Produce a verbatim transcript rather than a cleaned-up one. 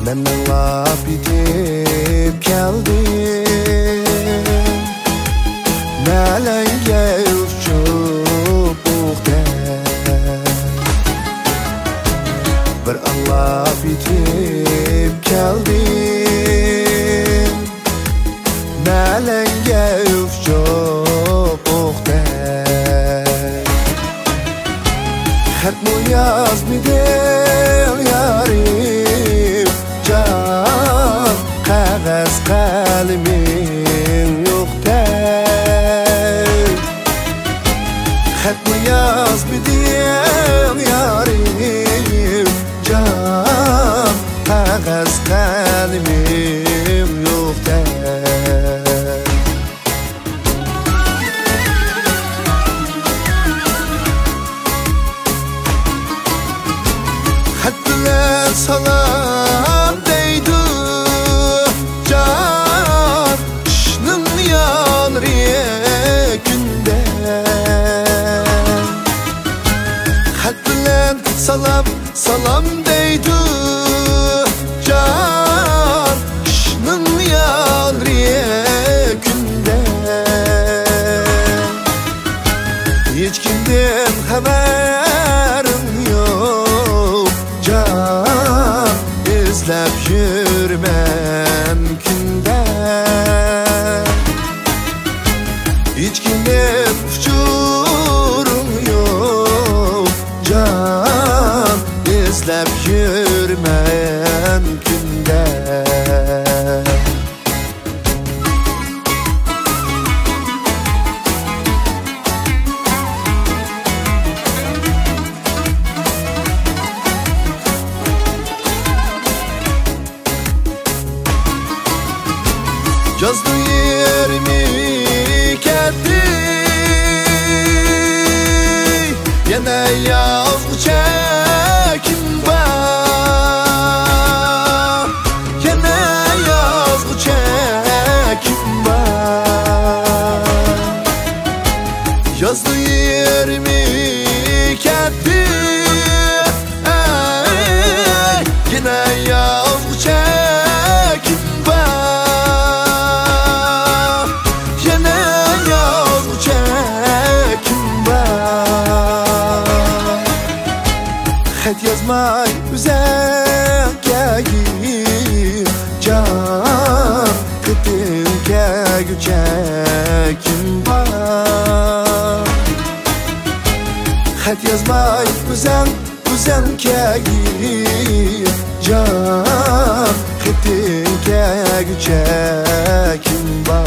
مەن مىڭلاپ يېتىپ كەلدىم، نەلەڭگە ئۇچۇپ ئوقتەك. بىر ئاڭلاپ يېتىپ كەلدىم، نەلەڭگە ئۇچۇپ ئوقتەك. خەتمۇ يازمىدىڭ يارىم جان، قەغەز قەلىمىڭ يوقتەك. خەتمۇ يازمىدىڭ يارىم جان، قەغەز قەلىمىڭ يوقتەك. خەت بىلەن سالام دەيدۇ جان، قىشنىڭ يانرى كۈندە. خەت بىلەن سالام، سالام دەيدۇ جان، قىشنىڭ يانرى كۈندە. ھېچكىمدىن خەۋەرىڭ يوق جان، ئىزلەپ يۈرمەن كۈندە. ھېچكىمدىن ئۇچۇرۇڭ يوق جان، ئىزلەپ يۈرمەن كۈندە. يازنىڭ يېرىمى كەتتى، يەنە يازغۇچە كۈن بار، يەنە يازغۇچە كۈن بار. يازنىڭ يېرىمى كەتتى، ئەي، يەنە يازغۇچە كۈن بار، يەنە يازغۇچە كۈن بار. خەت يازماي ئۆزەڭ كەلگىن جان، قېتىم كەلگۈچە كۈن بار. خەت يازماي ئۆزەڭ، ئۆزەڭ كەلگىن جان، قېتىم كەلگۈچە كۈن بار.